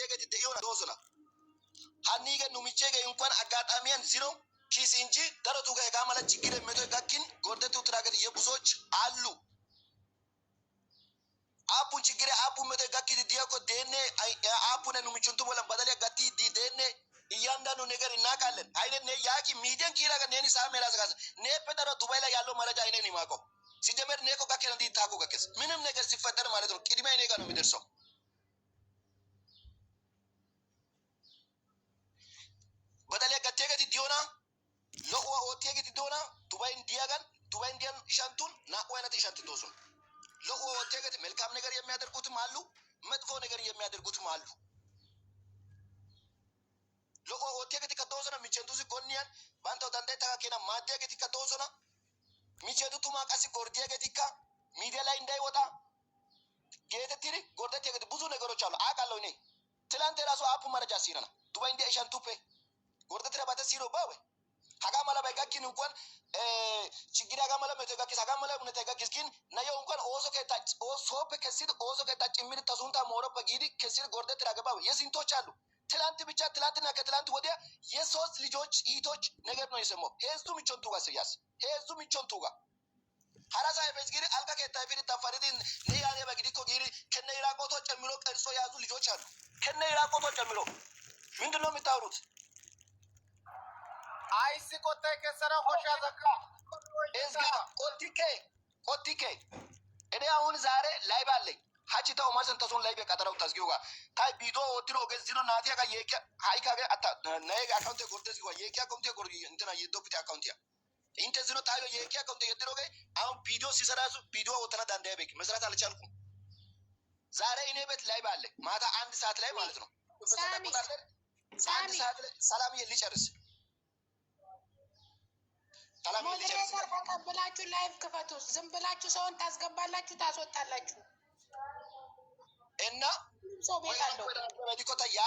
gattiyageeti de'iyona doosona። ሀኒገ nu michchee እንኳን አጋጣሚያን ዚሮ ኪስ እንጂ darotu ጋር hegaa mala ችግር metoy gakkin gordetti uttidaageeti የብዙዎች አሉ። aappun ችግሬ aappun metoy gakkidi diyakko deenne aappune nu michchontu bollan badaliya gattidi deenne እያንዳንዱ ነገር እናውቃለን። አይነ ያቂ ሚዲያን ኪራጋ ኔኒ ሳሜላስ ጋር ኔፔ ደሮ ዱባይ ላይ ያለው መረጃ አይኔ ነው የማውቀው። ሲጀመር ኔ እኮ ጋኬ እንዲ ታኩ ጋኬስ ምንም ነገር ሲፈጠር ማለት ነው ቅድሚያ እኔ ጋር ነው የሚደርሰው። badaliya gattiyageeti diyona lo'uwa oottiyageeti diyona ዱባይ እንዲያጋን ዱባይ እንዲያን ishanቱን ናቁ አይነት ishanti doosona። lo'uwa oottiyageeti መልካም ነገር የሚያደርጉትም አሉ፣ መጥፎ ነገር የሚያደርጉትም አሉ። lo'uwa oottiyageetikka doosona፣ michchentussi gonniyan banttawu danddayettagaa keena maaddiyageetikka doosona። michchetu tumaa qassi gorddiyageetikka ሚዲያ ላይ እንዳይወጣ geetettidi gordettiyageeti ብዙ ነገሮች አሉ። አውቃለሁ እኔ ትላንት የራሱ አፑ መረጃ ሲረና ዱባይ እንዲያ ishantuppe gordettidabata siyidobaa hagaa malabay gakkin እንኳን ችግር hagaa mala metoy gakkis hagaa mala ሁኔታ gakkis ግን nayo እንኳን ooso keettaa sooppe kessidi ooso keettaa cimmidi ta sunttaa mooroppa giidi kessidi gordettidaagaa baawe የስንቶች አሉ። ትላንት ብቻ ትላንትና ከትላንት ወዲያ የሶስት ልጆች እህቶች ነገር ነው የሰማው። heezzu michchonttu ጋር ስያስ heezzu michchonttu ጋር ሀራሳ efes giidi alga keettaa efidi tafaridi ne yaaniyaba gidikko giidi ከነ ኢራቆቶ ጨምሮ ቀርጾ የያዙ ልጆች አሉ። ከነ ኢራቆቶ ጨምሮ ምንድን ነው የምታወሩት? Ayssi qottay kessanaw koshshiya zakka እዝጋ ቆቲኬ ቆቲኬ እኔ አሁን ዛሬ ላይቭ አለኝ ሀቺ ተው ማሰን ተሱን ላይቭ ቀጠረው ታዝጊው ጋር ታይ ቢዶ ኦትሮ ገዝኖ ናቲያ ጋር የኪያ ሃይካ ጋር አታ ነይ አካውንት ጎርደስ ጋር የኪያ አካውንት ጎር እንትና የዶፕቲ አካውንት ያ ኢንተዝኖ ታዮ የኪያ አካውንት የድሮ ጋር አሁን ቪዲዮ ሲሰራሱ ቪዲዮ ወተና ዳንዳያ ቤክ መስራት አልቻልኩም። ዛሬ እኔ ቤት ላይቭ አለ ማታ 1 ሰዓት ላይ ማለት ነው። ሳሚ አንድ ሳሚ ሰዓት ላይ ሰላምዬ ልጨርስ፣ ሰላምዬ ልጨርስ። moderator ተቀብላችሁ live ክፈቱ። ዝም ብላችሁ ሰውን ታስገባላችሁ፣ ታስወጣላችሁ። እና ሁሉም ሰው ቤት አለው። ያ